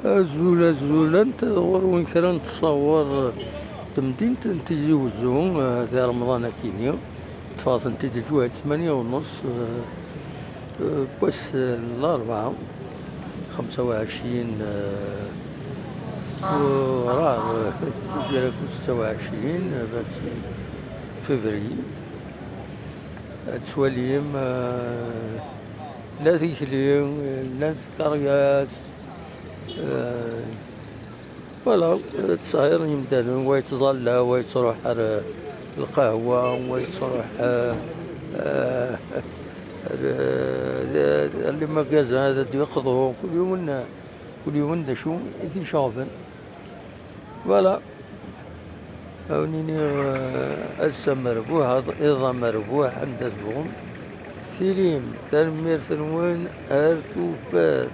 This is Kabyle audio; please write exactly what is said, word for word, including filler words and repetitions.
Azul, azul, anta ɣur-wen kra n ttṣawer n temdint n Tizi Wezzu, eh, di Remḍan akini. Ṭṭfeɣ-tent-id lǧuheṛ tmanya u nneṣ, eh, eh, n wass, eh, n larebɛa, xemsa u ɛecrin, eh, u raɛd, eh, setta u ɛecrin, eh, vingt-six février. Ad twalim, eh, la tikli, eh, llant tkeryas, eh, voilà, eh, tesɛiḍ imdanen, wa yettẓalla, wa yettruḥ ar, eh, lqahwa, wa yettruḥ, eh, eh, ar, eh, ar les magasins ad d-yeqḍu, kul yiwen, kul yiwen d acu i t-iceɣben. Voilà. Ad wen-iniɣ, eh, ass amerbuḥ, aḍ-, iḍ amerbuḥ, anda tebɣum tilim. Tanemmirt-nwen ar tufat.